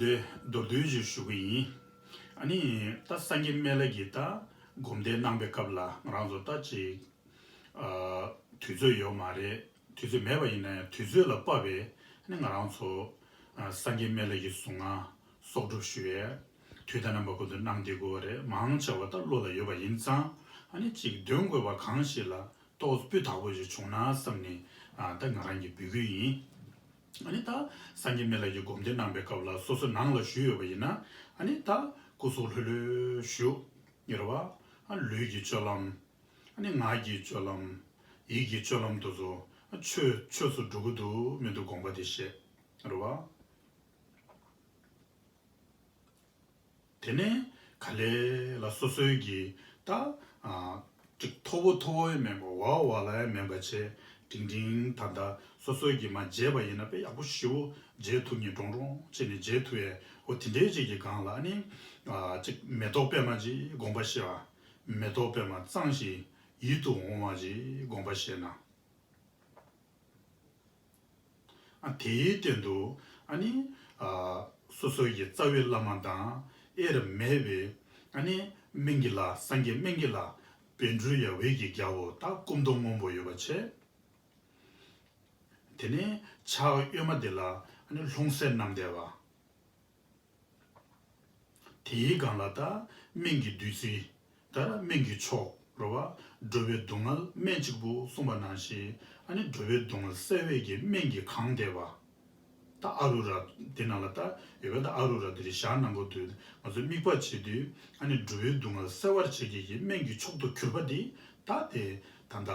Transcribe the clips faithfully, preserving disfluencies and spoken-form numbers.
དེ་མདོར་བསྡུས་ཤིག་ཞུ་གི་ཡིན། ཨ་ནི་ད་སངས་རྒྱས་སྨན་བླ་གིས་ད་སྒོམ་བཟླས་གནང་པའི་སྐབས་ལ་ང་རང་ཚོ་ད་ཅིག་ཨ་དུས་ཚོད་ཡོད་མ་རེད། དུས་ཚོད་མེད་པ་ཡིན་ན་ཡང་དུས་ཚོད་ལ་དཔག་པའི་ཨ་ནི་ང་རང་ཚོ་ཨ་སངས་རྒྱས་སྨན་བླ་གི་གཟུངས་སྔགས་གསོག་སྒྲུབ་ཞུ་ཡས་དུས་དང་རྣམ་པ་ཀུན་ཏུ་གནང་བསྡད་དགོས་པ་རེད། མང་ཆེ་བ་ད་བློ་ལ་ཡོད་པ་ཡིན་ཙང་ཨ་ནི་ཅིག་འདོན་དགོས་པ་གང་ཞིག་ལ། ཏོག་ཙམ་སྤུས་དག་པོ་ཞིག་བྱུང་ན་བསམ་ནས་ཨ་ད་ང་རང་གིས་འབུལ་གི་ཡིན། ཨ་ནི་ད་སངས་རྒྱས་སྨན་བླ་གིས་སྒོམ་བཟླས་གནང་པའི་སྐབས་ལ་སོ་སོ་ནང་ལ་བཞུགས་ཡོད་པ་ཡིན་ན་ཨ་ནི་ད་སྐུ་གཟུགས་ལྷོད་ལྷོད་བཞུགས་ཡོད་རེད་བ། ཨ་ལུས་ཀྱི་སྤྱོད་ལམ། ཨ་ནི་ངག་གི་སྤྱོད་ལམ། ཡིད་ཀྱི་སྤྱོད་ལམ་དེ་ཚོ་ཨ་ཆོས་ཆོས་སུ་འགྲོ་གི་འདུག་མི་འདུག་དགོངས་པ་དེ་བཞེས་རེད་བ། དེ་ནས་ག་ལེ་ལ་སོ་སོའི་གི་ད་ཨ་ཅིག་མཐོ་པོ་མཐོ་པོ་ཡང་མེད་པ་བ་བ་ལ་ཡང་མེད་པ་བྱས་འབྲིང་འབྲིང་ད་ལྟ་སོ་སོའི་གི་མ་བརྗེད་པ་ཡིན་ན་དཔེ་ཡག་པོ་ཞེ་པོ་བརྗེད་ཐུབ་མཁན་འདྲོང་འདྲོང་བྱས་ནས་བརྗེད་ཐུབ་ཡས་འོ་དེ་འདྲའི་ཅིག་གི་སྒང་ལ་ནི་ཨ་ཅིག་མེ་ཏོག་པད་མ་ཅིག་དགོངས་པ་བཞེས་པ། མེ་ཏོག་པད་མ་གཙང་ཞིང་ཡིད་དུ་འོང་བ་ཅིག་དགོངས་པ་བཞེས་ན། ཨ་དེའི་སྟེང་དུ་ཨ་ནི་ཨ་སོ་སོའི་གི་རྩ་བའི་བླ་མ་དང་དབྱེར་མེད་པའི་ཨ་ནི་སྨན་གྱི་བླ་སངས་རྒྱས་སྨན་གྱི་བླ་བཻ་ཌཱུརྱ་འོད་ཀྱི་རྒྱལ་པོ་ད་སྐུ་མདོག་སྔོན་པོ་ཡོད་པ་བྱས། དེ་ནས་ཕྱག་གཡོན་མ་དེ་ལ་ཨ་ནི་ལྷུང་བཟེད་བསྣམས་བསྡད་པ། དེའི་སྒང་ལ་ད་སྨན་གྱི་བདུད་རྩི། ད་སྨན་གྱི་མཆོག་རེད་བ། འགྲོ་བའི་སྡུག་བསྔལ་སྨན་གཅིག་པུ་གསུངས་པ་ནང་བཞིན་ཨ་ནི་འགྲོ་བའི་སྡུག་བསྔལ་སེལ་བའི་གི་སྨན་གྱིས་གང་བསྡད་པ། ད་ཨ་རུ་ར་དེ་ནང་ལ་ད་ཡོད་པ་ད་ཨ་རུ་ར་དེ་རིང་ཞག་ནམ་པོ་དུས་ང་ཚོ་དམིགས་པ་བྱེད་དུས་ཨ་ནི་འགྲོ་བའི་སྡུག་བསྔལ་སེལ་བར་བྱེད་ཀྱི་གི་སྨན་གྱི་མཆོག་ཏུ་གྱུར་པ་འདི་ད་དེ་ད་ད་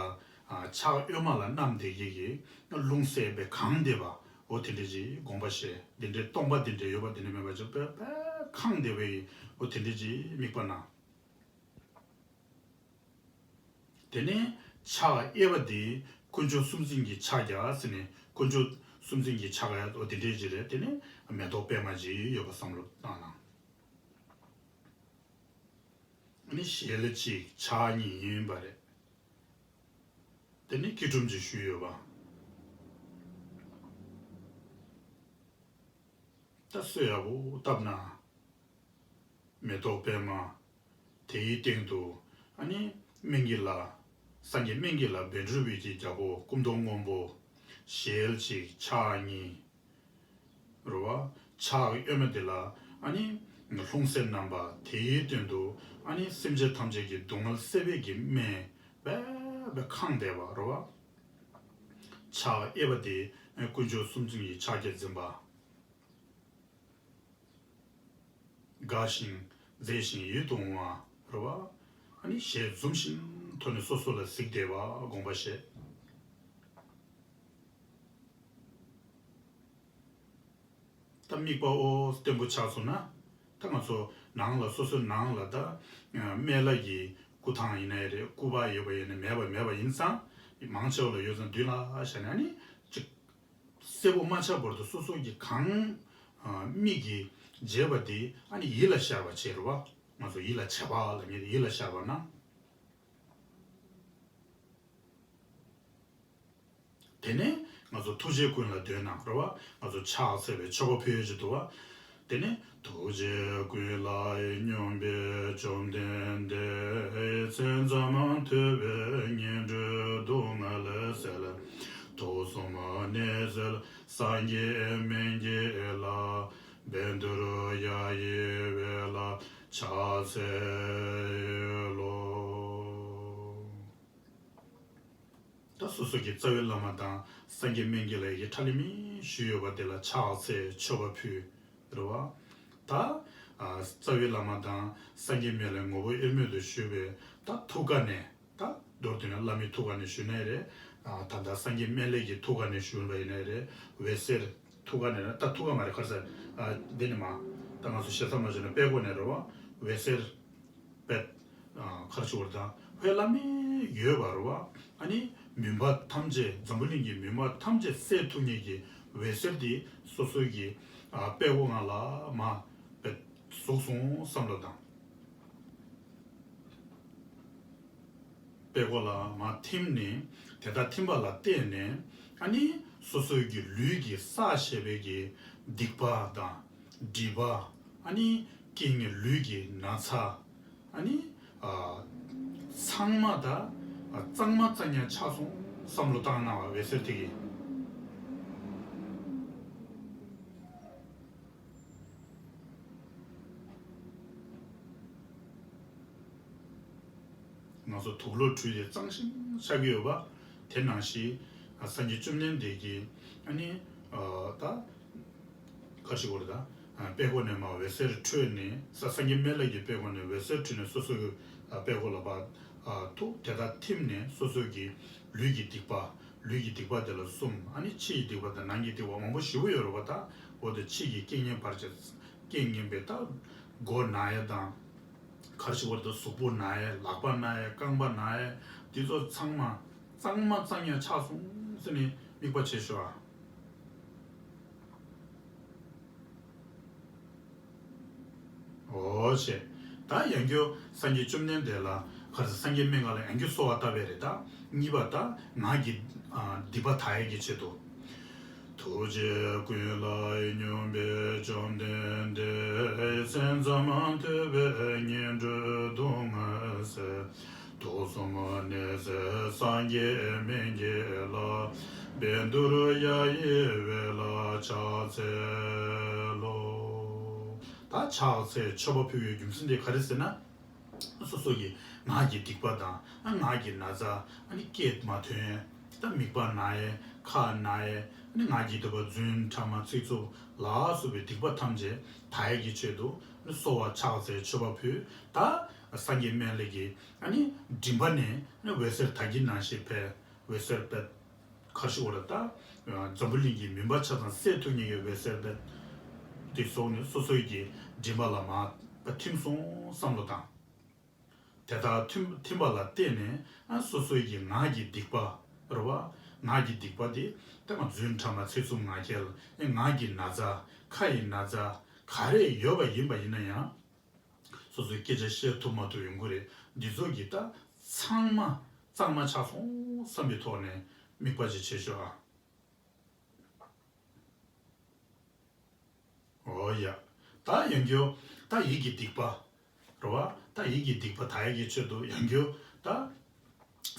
ཕྱག་གཡོན་མ་ལ་བསྣམས་བསྡད་ཀྱི་གི་ལྷུང་བཟེད་པའི་གང་བསྡད་པ། འོ་དེ་འདྲ་ཅིག་དགོངས་པ་བཞེས། དེ་འདྲའི་སྟོང་པ་དེ་འདྲ་ཡོད་པ་དེ་འདྲ་མེད་པ་ཅིག་དཔེ་དཔེ་གང་བསྡད་པའི་འོ་དེ་འདྲ་ཅིག་དམིགས་པ་ན། དེ་ནས་ཕྱག་གཡས་པ་དེ་དཀོན་མཆོག་གསུམ་འཛིན་གྱི་ཕྱག་རྒྱ་ཟེར་ནས་དཀོན་མཆོག་གསུམ་འཛིན་གྱི་ཕྱག་རྒྱ་འོ་དེ་འདྲ་ཅིག་རེད། དེ་ནས་མེ་ཏོག་པད་མ་ཅིག་ཡོད་པ་བསམ་བློ་བཏང་ན། ཨ་ནི་ཞལ་གཅིག་ཕྱག་གཉིས་ཡིན་པ་རེད། དེ་ནི་སྐྱིལ་ཀྲུང་ཅིག་ཞུས་ཡོད་པ། ད་གསོལ་ཡག་པོ་བཏབ་ན། མེ་ཏོག་པད་མ། དེའི་སྟེང་དུ་ཨ་ནི་སྨན་གྱི་བླ། སངས་རྒྱས་སྨན་གྱི་བླ་བཻ་ཌཱུརྱ་འོད་ཀྱི་རྒྱལ་པོ་སྐུ་མདོག་སྔོན་པོ། ཞལ་གཅིག་ཕྱག་གཉིས། རེད་བ། ཕྱག་གཡོན་མ་དེ་ལ་ཨ་ནི་ལྷུང་བཟེད་བསྣམས་པ། དེའི་སྟེང་དུ་ཨ་ནི་སེམས་ཅན་ཐམས་ཅད་ཀྱི་སྡུག་བསྔལ་སེལ་བའི་གི་སྨན་སྦས་སྦས་གང་བསྡད་པ་རེད་བ། ཕྱག་གཡས་པ་དེ་དཀོན་མཆོག་གསུམ་འཛིན་གྱི་ཕྱག་རྒྱ་འཛིན་པ། དགའ་ཞིང་མཛེས་ཤིང་ཡིད་དུ་འོང་བ་རེད་བ། ཨ་ནི་ཞལ་འཛུམ་ཞིང་ཐོག་ནས་སོ་སོ་ལ་གཟིགས་བསྡད་པ་དགོངས་པ་བཞེས། ད་དམིགས་པ་ཨོ་བརྟན་པོ་ཆགས་སོང་ན། ད་ང་ཚོ་ནང་ལ་སོ་སོའི་ནང་ལ་ད་སྨན་བླ་གི་སྐུ་ཐང་ཡིན་ནའི་རེད། སྐུ་པར་ཡོད་པ་ཡིན་ནའི་མེད་པ་མེད་པ་ཡིན་ཙང་། མང་ཆེ་བ་ལ་ཡོད་ཙང་མདུན་ལ་བཞག་ནས་ཨ་ནི་ཅིག་གསལ་པོ་མ་ཆགས་བར་དུ་སོ་སོ་གི་གང་ཨ་མིག་གིས་བརྗེད་པ་དེ་ཨ་ནི་ཡིད་ལ་ཤར་བ་བྱེད་རེད་བ། ང་ཚོ་ཡིད་ལ་བྱེད་པ་ལ་ངེས་ཡིད་ལ་ཤར་བ་ན། དེ་ནས་ང་ཚོ་ཐུགས་རྗེ་ཀུན་ལ་འདུད་ན་རེད་བ། ང་ཚོ་ཕྱག་འཚལ་བའི་མཆོད་པ་ཕུལ་གྱི་འདུག་བ། དེ་ནས་ཐུགས་རྗེ་ཀུན་ལ་སྙོམས་པའི་བཅོམ་ལྡན་འདས། མཚན་ཙམ་ཐོས་པས་ངན་འགྲོའི་སྡུག་བསྔལ་སེལ། དུག་གསུམ་ནད་སེལ་སངས་རྒྱས་སྨན་གྱི་བླ། བཻ་ཌཱུརྱ་ཡི་འོད་ལ་ཕྱག་འཚལ་ལོ། ད་སོ་སོ་གི་རྩ་བའི་བླ་མ་དང་སངས་རྒྱས་སྨན་གྱི་བླ་ཡི་ཕྲིན་ལས་མི་ཞུས་ཡོད་པ་དེ་ལ་ཕྱག་འཚལ་མཆོད་པ་ཕུལ་རེད་བ། ད་ཨ་རྩ་བའི་བླ་མ་དང་སངས་རྒྱས་སྨན་བླའི་ངོ་བོ་དབྱེར་མེད་དུ་ཞུས་པའི་ད་ཐུགས་ཀ་ནས། ད་མདོར་བསྡུས་ན་བླ་མའི་ཐུགས་ཀ་ནས་ཞུས་ནའི་རེད། ཨ་ད་ལྟ་སངས་རྒྱས་སྨན་བླ་གི་ཐུགས་ཀ་ནས་ཞུས་པ་ཡིན་ནའི་རེད། འོད་ཟེར་ཐུགས་ཀ་ནས་ད་ཐུགས་ཀ་མ་རེད་ཁར་ས། ཨ་འདི་ནི་མ་ད་ང་ཚོ་ཞེ་ས་མ་བྱས་ན་དཔྲལ་མགོ་ནས་རེད་བ། འོད་ཟེར། པད། ཁར་ཆུ་བར་དང་ཧོད་བླ་མའི་ཡོད་པ་རུ་བ། ཨ་ནི་མུན་པ་ཐམས་ཅད་འཛམ་བུ་གླིང་གི་མུན་པ་ཐམས་ཅད་སེལ་ཐུབ་མཁན་གྱི་འོད་ཟེར་དེ་སོ་སོའི་གི་ཨ་པད་ཀོ་ང་ལ་མ་པད་ཟུག་སོང་བསམ་བློ་དང་། པད་ཀོ་ལ་མ་ཐིམ་ནས་དེ་ལྟར་ཐིམ་པ་ལ་བརྟེན་ནས་ཨ་ནི་སོ་སོའི་གི་ལུས་ཀྱི་བསགས་བཞག་པའི་གི་སྡིག་པ་དང་། སྒྲིབ་པ། ཨ་ནི་རྐྱེན་ངན་ལུས་ཀྱི་ན་ཚ། ཨ་ནི་ཨ་ཚང་མ་ད་ཨ་གཙང་མ་གཙང་ཡང་ཆགས་སོང་བསམ་བློ་བཏང་གནང་བ་འོད་ཟེར་དེ་གིས། ང་ཚོ་དུག་ལོག་དྲུད་དེ་གཙང་ཞིང་ཆགས་ཀྱི་ཡོད་པ། དེ་ནང་བཞིན་སངས་རྒྱས་བཅོམ་ལྡན་འདས་ཀྱིས་ཨ་ནི་ཨ་ད་ག་རེ་ཞུ་དགོས་རེད། ད་ཨ་དཔྲལ་ཀོ་ནས་མར་འོད་ཟེར་འཕྲོས་ནས་ས་སངས་རྒྱས་སྨན་བླ་གི་དཔྲལ་ཀོ་ནས་འོད་ཟེར་འཕྲོས་ནས་སོ་སོའི་ཨ་དཔྲལ་ཀོ་ལ་ཕར་ཨ་ཐུག་དེ་དག་ཐིམ་ནས་སོ་སོ་གི་ལུས་ཀྱི་སྡིག་པ། ལུས་ཀྱི་སྡིག་པ་དེ་ལ་གསུམ། ཨ་ནི་ཕྱི་ཡི་སྡིག་པ་དང་ནང་གི་སྡིག་པ་མང་པོ་ཞེ་པོ་ཡོད་རེད་པ། ད་འོ་དེ་ཕྱི་ཡི་རྐྱེན་ངན་བར་ཆད། རྐྱེན་ངན་པའི་ད་མགོ་ན་ཡ་དང་། ག་རེ་ཞུ་དགོས་རེད། ད་གཟུགས་པོ་ན་ཡ། ལག་པ་ན་ཡ། རྐང་པ་ན་ཡ། འདི་ཚོ་ཚང་མ་གཙང་མ་གཙང་ཡང་ཆགས་སོང་ཟེར་ནས་དམིགས་པ་བྱེད་ཤོག་ཨ། འོ་བྱས། ད་ཡང་བསྐྱར་སངས་རྒྱས་བཅོམ་ལྡན་འདས་ལ་ག་རེ་ཟེར། སངས་རྒྱས་སྨན་བླ་ལ་ཡང་བསྐྱར་གསོལ་བ་བཏབ་པ་རེད། ད་གཉིས་པ་ད་ངག་གི་ཨ་སྡིག་པ་དག་ཡས་ཀྱི་ཆེད་དུ། ཐུགས་རྗེ་ཀུན་ལ་སྙོམས་པའི་བཅོམ་ལྡན་འདས། སེམས་ཙམ་ཐོས་པས་ངན་འགྲོའི་སྡུག་བསྔལ་སེལ། དུག་གསུམ་ནད་སེལ་སངས་རྒྱས་སྨན་གྱི་བླ། བཻ་ཌཱུརྱ་ཡི་འོད་ལ་ཕྱག་འཚལ་ལོ། ད་ཕྱག་འཚལ་མཆོད་པ་ཕུལ་བའི་རྒྱུ་མཚན་དེ་ག་རེ་ཟེར་ན། སོ་སོ་ཡི་ངག་གི་སྡིག་པ་དང་ཨ་ངག་གི་ན་ཚ། ཨ་ནི་སྐད་མ་ཐོན། ད་མིད་པ་ན་ཡས། ཁ་ན་ཡས། ཨ་ནི་ངག་གི་སྡིག་པ། རྫུན་ཕྲ་མ་ཚིག་རྩུབ་ལ་སོགས་པའི་སྡིག་པ་ཐམས་ཅད་དག་ཡས་ཀྱི་ཆེད་དུ་ཨ་ནི་གསོལ་བ་ཕྱག་འཚལ་མཆོད་པ་ཕུལ། ད་སངས་རྒྱས་སྨན་བླ་གི་ཨ་ནི་མགྲིན་པ་ནས་ཨ་ནི་འོད་ཟེར་དག་གི་ནང་བཞིན་འཕེལ། འོད་ཟེར་འཕེལ། ག་རེ་ཞུ་དགོས་རེད། ད་འཛམ་བུ་གླིང་གི་མུན་པ་ཆ་ཚང་སེལ་ཐུབ་མཁན་གྱི་འོད་ཟེར་འཕེལ། དེ་སོགས་ནི་སོ་སོའི་གི་མགྲིན་པ་ལ་མར་ཐིམ་སོང་བསམ་བློ་བཏང་། དེ་ལྟར་ཐིམ་ཐིམ་པ་ལ་བརྟེན་ནས་ཨ་སོ་སོའི་གི་ངག་གི་སྡིག་པ་རེད་པ། ངག་གི་སྡིག་པ་དེ་ད་ང་རྫུན་ཕྲ་མ་ཚིག་རྩུབ་ངག་འཁྱལ། ཨེ་ངག་གི་ན་ཚ། ཁ་ཡི་ན་ཚ། ག་རེ་ཡོད་པ་ཡིན་པ་ཡིན་ན་ཡང་། སོ་སོའི་སྐད་ཆ་བཤད་ཐུབ་མ་ཐུབ་ཡོང་གི་རེད། འདི་ཚོ་གི་ད་ཚང་མ་གཙང་མ་ཆགས་སོང་བསམ་པའི་ཐོག་ནས་དམིགས་པ་ཅིག་བྱེད་ཤོག་ཨ། འོ་ཡ། ད་ཡང་བསྐྱར་ད་ཡིད་ཀྱི་སྡིག་པ་རེད་པ། ད་ཡིད་ཀྱི་སྡིག་པ་དག་ཡས་ཀྱི་ཆེད་དུ་ཡང་བསྐྱར་ད་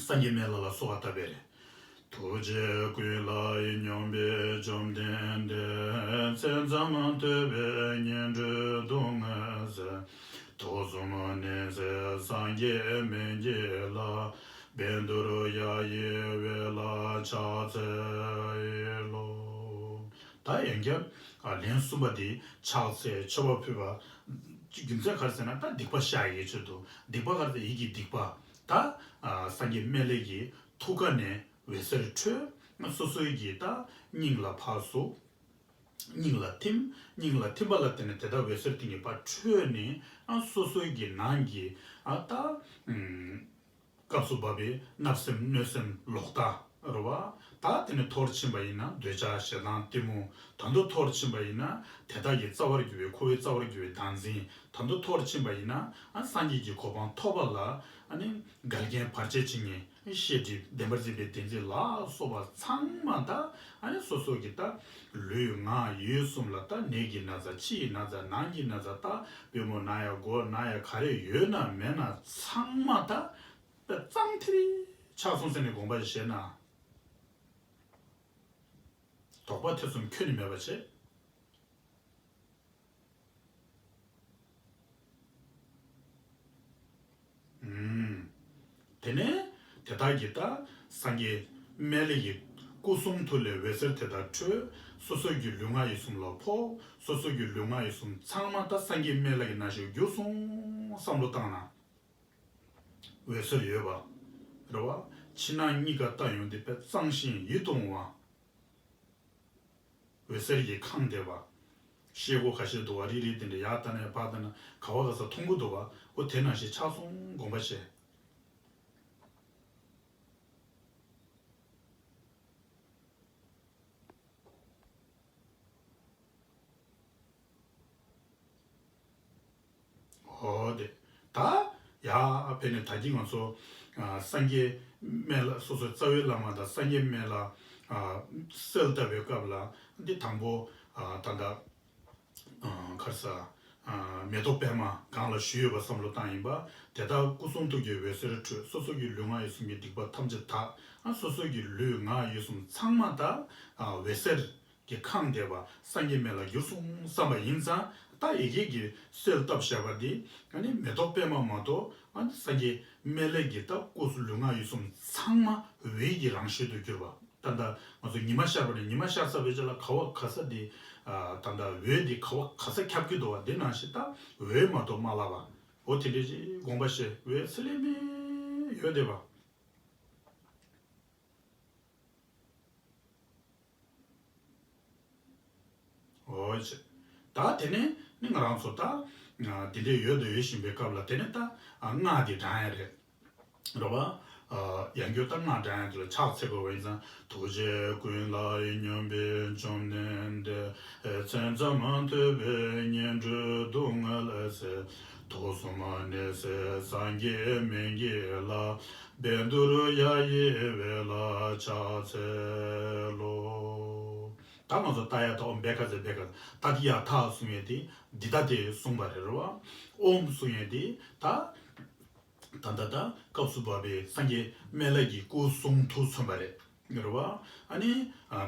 སངས་རྒྱས་སྨན་བླ་ལ་གསོལ་བ་བཏབ་པ་རེད། ཐུགས་རྗེ་ཀུན་ལ་སྙོམས་པའི་བཅོམ་ལྡན་འདས། མཚན་ཙམ་ཐོས་པས་ངན་འགྲོའི་སྡུག་བསྔལ་སེལ། དུག་གསུམ་ནད་སེལ་སངས་རྒྱས་སྨན་གྱི་བླ། བཻ་ཌཱུརྱ་ཡི་འོད་ལ་ཕྱག་འཚལ་ལོ། ད་ཡང་བསྐྱར་ཨ་ལན་གསུམ་པ་དེ་ཕྱག་འཚལ་མཆོད་པ་ཕུལ་བ། རྒྱུ་མཚན་ག་རེ་ཟེར་ན། ད་སྡིག་པ་བཤགས་ཡས་ཆེད་དུ། སྡིག་པ་ག་རེ་ཟེར། ཡིད་ཀྱི་སྡིག་པ། ད་ཨ་སངས་རྒྱས་སྨན་བླ་གི་ཐུགས་ཀ་ནས་འོད་ཟེར་འཕྲོས། སོ་སོའི་གི་ད་སྙིང་ལ་ཕར་ཟུག་སྙིང་ལ་ཐིམ། སྙིང་ལ་ཐིམ་པ་ལ་བརྟེན་ནས་དེ་ལྟར་འོད་ཟེར་དེ་ཉིད་ཕར་འཕྲོས་ནས་ཨ་སོ་སོའི་གི་ནང་གི་ཨ་ད་ཨུམ་སྐབས་སུ་བབས་པའི་བརྣབ་སེམས་གནོད་སེམས་ལོག་ལྟ་རེད་པ། ད་དེ་ནས་མཐོ་རུ་ཕྱིན་པ་ཡིན་ན་འདོད་ཆགས་ཞེ་སྡང་གཏི་མུག། ད་དུང་མཐོ་རུ་ཕྱིན་པ་ཡིན་ན་དེ་དག་གི་རྩ་བར་གྱུར་པའི་འཁོར་བའི་རྩ་བར་གྱུར་པའི་བདག་འཛིན། ད་དུང་མཐོ་རུ་ཕྱིན་པ་ཡིན་ན་ཨ་སངས་རྒྱས་ཀྱི་གོ་འཕང་ཐོབ་པ་ལ་ཨ་ནི་འགལ་རྐྱེན་བར་ཆད་བྱེད་མཁན། ཤེས་སྒྲིབ་བདེན་པར་འཛིན་པའི་བདེན་འཛིན་ལ་སོགས་པ་ཚང་མ་ད་ཨ་ནི་སོ་སོ་གི་ད་ལུས་ངག་ཡིད་གསུམ་ལ་ད་ནད་ཀྱི་ན་ཚ། ཕྱི་ཡི་ན་ཚ། ནང་གི་ན་ཚ། ད་པུས་མོ་ན་ཡ། མགོ་ན་ཡ། ག་རེ་ཡོད་ན་མེད་ན་ཚང་མ་ད་ད་གཙང་ཐིག་ལེ་ཆགས་སོང་ཟེར་ནས་དགོངས་པ་བཞེས་ན། དོགས་པ་ཐེ་ཚོམ་ཁྱོན་ནས་མེད་པ་བྱེད། ཨུམ། དེ་ནས་དེ་དག་གིས་ད་སངས་རྒྱས་སྨན་བླ་ཡི་སྐུ་གསུང་ཐུགས་ལས་འོད་ཟེར་དེ་དག་འཕྲོས། སོ་སོ་གི་ལུས་ངག་ཡིད་གསུམ་ལ་ཕོག་སོ་སོ་གི་ལུས་ངག་ཡིད་གསུམ་ཚང་མ་ད་སངས་རྒྱས་སྨན་བླ་གི་ནང་བཞིན་གྱུར་སོང་བསམ་བློ་བཏང་ན། འོད་ཟེར་ཡོད་པ་རེད་པ། ཕྱི་ནང་གཉིས་ཀ་ལྟ་ཡོང་དུས་དཔེ་གཙང་ཞིང་ཡིད་དུ་འོང་བ། འོད་ཟེར་གྱིས་ཁེངས་བསྡད་པ། ཤེལ་སྒོ་ཁ་ཤས་འདུག་པ། རིལ་རིལ་དེ་འདྲ་ཡར་ལྟ་ནས་ཕར་ལྟ་ན་ག་བ་ག་ས་མཐོང་གི་འདུག་པ། འོ་དེ་ནང་བཞིན་ཆགས་སོང་དགོངས་པ་བཞེས། འོ་དེ། ད་ཡར་ཕེབས་ནས་ད་གིན་ང་ཚོ་ཨ་སངས་རྒྱས་སྨན་བླ། སོ་སོའི་རྩ་བའི་བླ་མ་དང་སངས་རྒྱས་སྨན་བླ་ཨ་གསལ་བཏབ་པའི་སྐབས་ལ་འདི་དང་པོ་ཨ་ད་ལྟ་ ག་རེ་ཟ། མེ་ཏོག་པད་མ་གང་ལ་བཞུགས་ཡོད་པ་བསམ་བློ་བཏང་ཡིན་པ། དེ་དག་སྐུ་གསུང་ཐུགས་ཀྱི་འོད་ཟེར་འཕྲོས། སོ་སོ་གི་ལུས་ངག་ཡིད་གསུམ་གྱི་སྡིག་པ་ཐམས་ཅད་དག་སོ་སོ་གི་ལུས་ངག་ཡིད་གསུམ་ཚང་མ་དག་འོད་ཟེར་གྱིས་ཁེངས་བསྡད་པ་སངས་རྒྱས་སྨན་བླ་གྱུར་སོང་བསམ་པ་ཡིན་ཙང་། ད་ཡི་གེ་གི་སྲོལ་བཏབ་བཞག་པ་འདི་ཨ་ནི་མེ་ཏོག་པད་མ་མ་གཏོགས་ཨ་ནི་སངས་རྒྱས་སྨན་བླ་གི་ད་སྐུ་གསུང་ལུས་ངག་ཡིད་གསུམ་ཚང་མ་འོད་ཀྱི་རང་གཤིས་སུ་གྱུར་པ། ད་ལྟ་ང་ཚོ་ཉི་མ་ཤར་བ་ནས་ཉི་མ་ཤར་ཚར་བའི་རྗེས་ལ་ག་བ་ག་ས་དེ། ད་ལྟ་འོད་དེ་ག་བ་ག་ས་ཁྱབ་ཀྱི་འདུག་བ། དེ་ནང་བཞིན་ད་འོད་མ་གཏོགས་མ་ལྷག་པ། འོ་དེ་འདྲས་ཅིག་དགོངས་པ་བཞེས། འོད་ཚེ་ལས་མེད་ཡོད་བསྡད་པ། འོ་ཅེ། ད་དེ་ནས་ནི་ང་རང་ཚོ་ད་དེ་འདྲས་ཡོད་དུ་ཡོད་བཞིན་པའི་སྐབས་ལ། དེ་ནས་ད་སྔགས་དེ་བགྲང་ཡ་རེད། རེད་བ། ཡང་བསྐྱར་ད་སྔགས་བགྲང་ཡ་དེ་ལ་ཕྱག་འཚལ་དགོས་པ་ཡིན་ཙང་། ཐུགས་རྗེ་ཀུན་ལ་སྙོམས་པའི་བཅོམ་ལྡན་འདས། མཚན་ཙམ་མ་ཐོས་པའི་ངན་འགྲོའི་སྡུག་བསྔལ་སེལ། དུག་གསུམ་ནད་སེལ་སངས་རྒྱས་སྨན་གྱི་བླ། བཻ་ཌཱུརྱ་ཡི་འོད་ལ་ཕྱག་འཚལ་ལོ། ད་ང་ཚོ་ཏདྱ་ཐཱ་ཨོཾ་བྷཻ་ཥ་ཛྱེ་བྷཻ་ཥ་ཛྱེ། ཏདྱ་ཐཱ་གསུང་ཡས་དེ་འདི་ལྟ་སྟེ་གསུངས་པ་རེད། རེད་བ། ཨོཾ་གསུང་ཡས་དེ་ད་ད་ད་ད་སྐབས་སུ་བབས་པའི་སངས་རྒྱས་སྨན་བླ་གི་སྐུ་གསུང་ཐུགས་མཚོན་པ་རེད། རེད་བ། ཨ་ནི་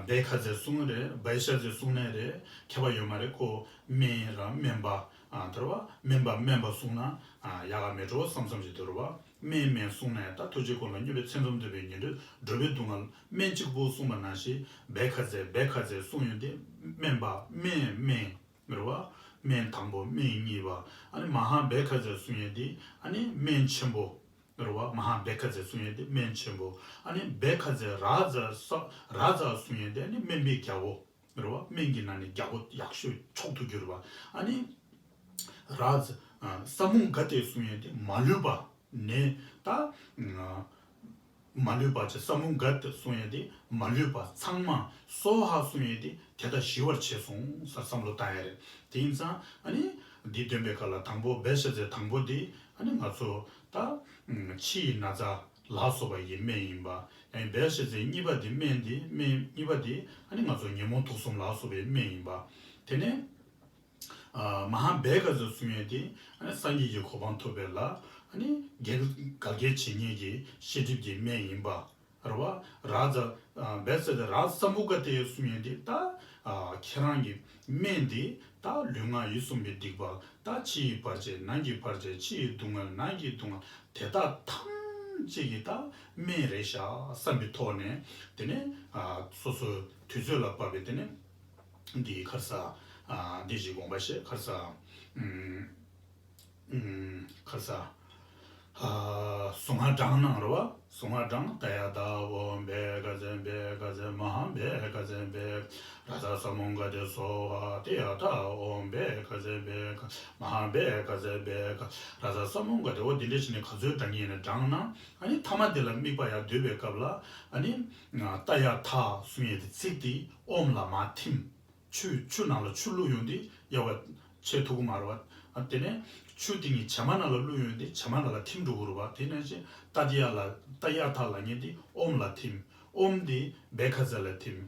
བྷཻ་ཥ་ཛྱེ་གསུང་རེད། བྷཻ་ཥ་ཛྱེ་གསུང་ནའི་རེད། ཁྱད་པར་ཡོད་མ་རེད། ཁོ་སྨན་ར་སྨན་པ། ཨ་དེ་རེད་བ། སྨན་པ་སྨན་པ་གསུང་ན་ཨ་ཡག་ག་མེད་འགྲོ་བསམ་བསམ་ཞིག་འདུག་རེད་བ། སྨན་སྨན་གསུང་ནའི་ད་ཐུགས་རྗེ་ཀུན་ལ་སྙོམས་པའི་མཚན་ཙམ་ཐོས་པའི་ངན་འགྲོ་འགྲོ་བའི་སྡུག་བསྔལ་སྨན་གཅིག་པུ་གསུངས་པ་ནང་བཞིན་བྷཻ་ཥ་ཛྱེ་བྷཻ་ཥ་ཛྱེ་གསུང་ཡས་དེ་སྨན་པ་སྨན་སྨན། རེད་བ། སྨན་དང་པོ་སྨན་གཉིས་པ། ཨ་ནི་མ་ཧཱ་བྷཻ་ཥ་ཛྱེ་གསུང་ཡས་དེ་ཨ་ནི་སྨན་ཆེན་པོ། རེད་བ། མ་ཧཱ་བྷཻ་ཥ་ཛྱེ་གསུང་ཡས་དེ་སྨན་ཆེན་པོ། ཨ་ནི་བྷཻ་ཥ་ཛྱེ་རཱ་ཛ་ས་རཱ་ཛ་གསུང་ཡས་དེ་ཨ་ནི་སྨན་པའི་རྒྱལ་པོ། རེད་བ། སྨན་གྱི་ནང་ནས་རྒྱལ་པོ་ཡག་ཤོས་མཆོག་ཏུ་གྱུར་པ། ཨ་ནི་རཱ་ཛ་ས་མུ་ག་ཏེ་གསུང་ཡས་དེ་མ་ལུས་པ། ནས་ད་མ་ལུས་པ་ཅེས། ས་མུ་ག་ཏེ་གསུང་ཡས་དེ་མ་ལུས་པ་ཚང་མ། སྭཱ་ཧཱ་གསུང་ཡས་དེ་དེ་དག་ཞི་བར་བྱས་སོང་ཟེར་བསམ་བློ་བཏང་ཡས་རེད། དེ་ཡིན་ཙང་ཨ་ནི་འདི་འདོན་པའི་སྐབས་ལ་དང་པོ་བྷཻ་ཥ་ཛྱེ་དང་པོ་དེ་ཨ་ནི་ང་ཚོ་ད་ཕྱིའི་ན་ཚ་ལ་སོགས་པ་ཡི་སྨན་ཡིན་པ། ཡང་བྷཻ་ཥ་ཛྱེ་གཉིས་པ་དེ་སྨན་དེ་སྨན་གཉིས་པ་དེ་ཨ་ནི་ང་ཚོ་ཉོན་མོངས་དུག་གསུམ་ལ་སོགས་པའི་སྨན་ཡིན་པ། དེ་ནས། མ་ཧཱ་བྷཻ་ཥ་ཛྱེ་གསུང་ཡས་དེ་ཨ་ནི་སངས་རྒྱས་ཀྱི་གོ་འཕང་ཐོབ་པའི་ལ། ཨ་ནི་གལ་གལ་དགེ་བྱེད་ཉིད་ཀྱི་ཤེས་སྒྲིབ་ཀྱི་སྨན་ཡིན་པ། རེད་བ། རཱ་ཛ་བྷཻ་ཥ་ཛྱེ་རཱ་ཛ་ས་མུ་ག་ཏེ་གསུང་ཡས་དེ་ད་ཁྱེད་རང་གི་སྨན་དེ་ད་ལུས་ངག་ཡིད་གསུམ་གྱི་སྡིག་པ། ད་ཕྱི་ཡི་བར་ཆད་ནང་གི་བར་ཆད། ཕྱི་ཡི་སྡུག་བསྔལ་ནང་གི་སྡུག་བསྔལ་དེ་དག་ཐམས་ཅད་ཀྱི་ད་སྨན་རེད་ཤག་བསམ་པའི་ཐོག་ནས། དེ་ནས་སོ་སོའི་དུས་ཚོད་ལ་བབས་པའི་དེ་ནས། འདི་ག་རེ་ཟ། འདི་ཞིག་དགོངས་པ་བཞེས། ག་རེ་ཟ། ག་རེ་ཟ། གཟུངས་སྔགས་བགྲང་གནང་། རེད་བ། གཟུངས་སྔགས་བགྲང་། ཏདྱ་ཐཱ་ཨོཾ་བྷཻ་ཥ་ཛྱེ་བྷཻ་ཥ་ཛྱེ་མ་ཧཱ་བྷཻ་ཥ་ཛྱེ་བྷཻ་ཥ། རཱ་ཛ་ས་མུ་ག་ཏེ་སྭཱ་ཧཱ། ཏདྱ་ཐཱ་ཨོཾ་བྷཻ་ཥ་ཛྱེ་བྷཻ་ཥ་མ་ཧཱ་བྷཻ་ཥ་ཛྱེ་བྷཻ་ཥ་རཱ་ཛ་ས་མུ་ག་ཏེ། འོ་འདི་འདྲས་བྱས་ནས་ག་ཚོད་བགྲང་གི་ཡིན་ན་བགྲང་གནང་། ཨ་ནི་ཐ་མ་དེ་ལ་དམིགས་པ་ཡར་བསྡུས་པའི་སྐབས་ལ་ཨ་ནི། ཏདྱ་ཐཱ་གསུང་ཡས་དེ་ཚིག་དེ་ཨོཾ་ལ་མར་ཐིམ། ཆུ་ཆུ་ནང་ལ་ཆུ་བླུགས་ཡོང་དུས་ཡལ་བ་ཆད་ཐུབ་ཀྱི་མ་རེད་བ། ཨ་དེ་ནས་ཆུ་དེ་གཉིས་བྱེ་མ་ནང་ལ་བླུགས་ཡོང་དུས་བྱེ་མ་ནང་ལ་ཐིམ་འགྲོ་གི་རེད་བ། དེ་ནང་བཞིན་ཏདྱ་ལ་ཏདྱ་ཐཱ་ལབ་མཁན་དེ་ཨོཾ་ལ་ཐིམ། ཨོཾ་དེ་བྷཻ་ཥ་ཛྱེ་ལ་ཐིམ།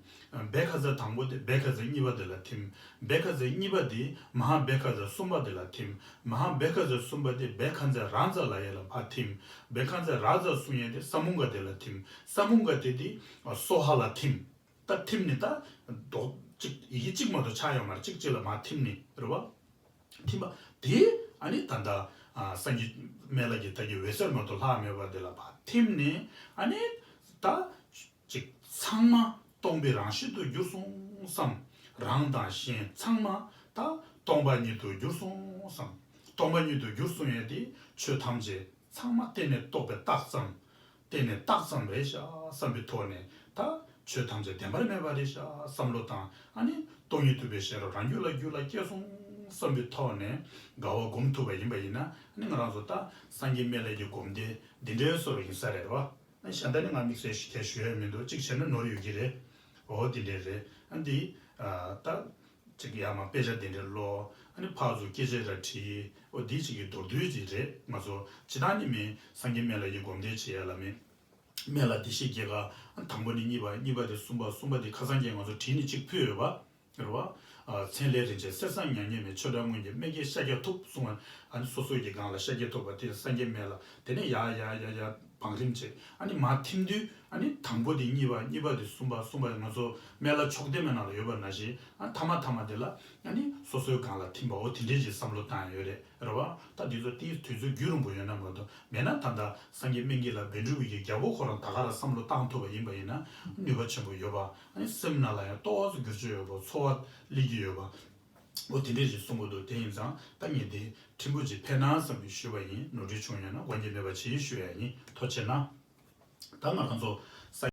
བྷཻ་ཥ་ཛྱེ་དང་པོ་དེ་བྷཻ་ཥ་ཛྱེ་གཉིས་པ་དེ་ལ་ཐིམ། བྷཻ་ཥ་ཛྱེ་གཉིས་པ་དེ་མ་ཧཱ་བྷཻ་ཥ་ཛྱེ་གསུམ་པ་དེ་ལ་ཐིམ། མ་ཧཱ་བྷཻ་ཥ་ཛྱེ་གསུམ་པ་དེ་བྷཻ་ཥ་ཛྱེ་རཱ་ཛ་ལབ་ཡས་ལ་ཕར་ཐིམ། བྷཻ་ཥ་ཛྱེ་རཱ་ཛ་གསུང་ཡས་དེ་ས་མུ་ག་ཏེ་ལ་ཐིམ། ས་མུ་ག་ཏེ་དེ་སྭཱ་ཧཱ་ལ་ཐིམ། ད་ཐིམ་ནས་ད་རྡོག་གཅིག་ཡི་གེ་གཅིག་མ་གཏོགས་ཆགས་ཡོད་མ་རེད། གཅིག་གཅིག་ལ་མར་ཐིམ་ནས་རེད་བ། ཐིམ་པ་དེ་ཨ་ནི་ད་ལྟ་ཨ་སངས་རྒྱས་སྨན་བླ་གི་ད་གི་འོད་ཟེར་མ་གཏོགས་ལྷག་མེད་པ་དེ་ལ་ཕར་ཐིམ་ནས། ཨ་ནི་ད་ཅིག་ཚང་མ་སྟོང་པའི་རང་བཞིན་དུ་གྱུར་སོང་བསམ། རང་དང་གཞན་ཚང་མ་ད་སྟོང་པ་ཉིད་དུ་གྱུར་སོང་བསམ། སྟོང་པ་ཉིད་དུ་གྱུར་སོང་ཡས་དེ་ཆོས་ཐམས་ཅད་ཚང་མ་བརྟེན་ནས་རྟོགས་པའི་རྟགས་ཙམ། བརྟེན་ནས་རྟགས་ཙམ་རེད་ཤག་བསམ་པའི་ཐོག་ནས། ད་ཆོས་ཐམས་ཅད་བདེན་པར་མེད་པ་རེད་ཤག་བསམ་བློ་བཏང་། ཨ་ནི་སྟོང་ཉིད་རྟོགས་པའི་ཤེས་རབ་རང་རྒྱུད་ལ་རྒྱུད་ལ་སྐྱེས་སོང་བསམ་པའི་ཐོག་ནས་དགའ་བ་སྒོམ་ཐུབ་པ་ཡིན་པ་ཡིན་ན། ཨ་ནི་ང་རང་ཚོ་ད་སངས་རྒྱས་སྨན་བླ་གི་སྒོམ་བཟླས་འདི་འདྲའི་བཟོ་འདྲ་ཡིན་ས་རེད་བ། ཨ་ནི་གཞན་དག་ནི་ང་དམིགས་བསལ་ཞིག་གས་ཞུ་ཡ་མི་འདུག་གཅིག་བྱས་ན་ནོར་ཡོད་ཀྱི་རེད། འོ་འདི་འདྲས་རེད། ཨ་འདི་ཨ་ད། ཅིག་ཡར་མར་དཔེ་ཆ་དེ་འདྲ་ཀློག་ཨ་ནི་ཕར་ཚུར་སྐད་ཆ་ར་དྲིས། འོ་འདི་ཅིག་གི་མདོར་བསྡུས་ཅིག་རེད། ང་ཚོ་ཇི་ལྟར་ནི་མིན་སངས་རྒྱས་སྨན་བླ་ཡི་སྒོམ་བཟླས་བྱེད་ཡ་ལ་མིན། སྨན་བླ་བདེ་གཤེགས་རྒྱལ་དཀའ་དང་པོ་ནས་གཉིས་པ། གཉིས་པ་དེ་གསུམ་པ། གསུམ་པ་དེ་ཁ་སང་ཀྱང་ང་ཚོ་བྲིས་ནས་ཅིག་ཕུལ་ཡོད་པ་རེད་བ། མཚན་ལས་རིན་ཆེན་གསེར་ཟངས་མྱ་ངན་མེད། ཆོས་གྲྭ་སྔོན་གྱི་སྨན་གྱི་ཤཱཀྱ་ཐུབ་གསུང་བ། ཨ་ནི་སོ་སོ་གི་སྒང་ལ་ཤཱཀྱ་ཐུབ་པ་དེ་སངས་རྒྱས་སྨན་བླ་དེ་ནས་ཡར་ཡར་ཡར་ཡར་བང་རིམ་བྱས། ཨ་ནི་མར་ཐིམ་དུས་ཨ་ནི་དང་པོ་དེ་གཉིས་པ། གཉིས་པ་དེ་གསུམ་པ། གསུམ་པ་ང་ཚོ་སྨན་བླ་མཆོག་ལྡན་མའི་ནང་ལ་ཡོད་པ་ནང་བཞིན། ཨ་མཐའ་མ་མཐའ་མ་དེ་ལ་ཨ་ནི་སོ་སོའི་སྒང་ལ་ཐིམ་པའོ། དེ་འདྲས་ཀྱི་བསམ་བློ་བཏང་ཡོད་རེད། རེད་བ། ད་འདི་ཚོ་དེའི་དུས་ཚོད་རྒྱུན་རིང་པོ་ཡོད་ན་མ་གཏོགས། མེད་ན་ད་ལྟ་སངས་རྒྱས་སྨན་གྱི་བླ་བཻ་ཌཱུརྱ་གི་རྒྱལ་པོ་ཁོ་རང་ད་ག་རང་བསམ་བློ་བཏང་ཐུབ་པ་ཡིན་པ་ཡིན་ན་ནུས་པ་ཆེན་པོ་ཡོད་པ། ཨ་ནི་སེམས་ནང་ལ་ཡང་ཏོག་ཙམ་འགྱུར་བཅོས་ཡོད་པ། ཚོར་བ་སླེབས་ཀྱི་ཡོད་པ། འོ་དེ་འདྲས་ཞིག་གསུང་གི་འདུག་དེ་ཡིན་ཙང་ད་ངས་དེ་ཕྲན་བུ་ཅིག་ཕན་ན་བསམ་པའི་ཞུས་པ་ཡིན། ནོར་འཁྲུལ་བྱུང་ཡོད་ན་དབང་གིས་མེད་པ་བྱེད་ཞུ་ཡ་ཡིན། ཐུགས་རྗེ་གནང་། ད་ང་རང་ཚོ་ས་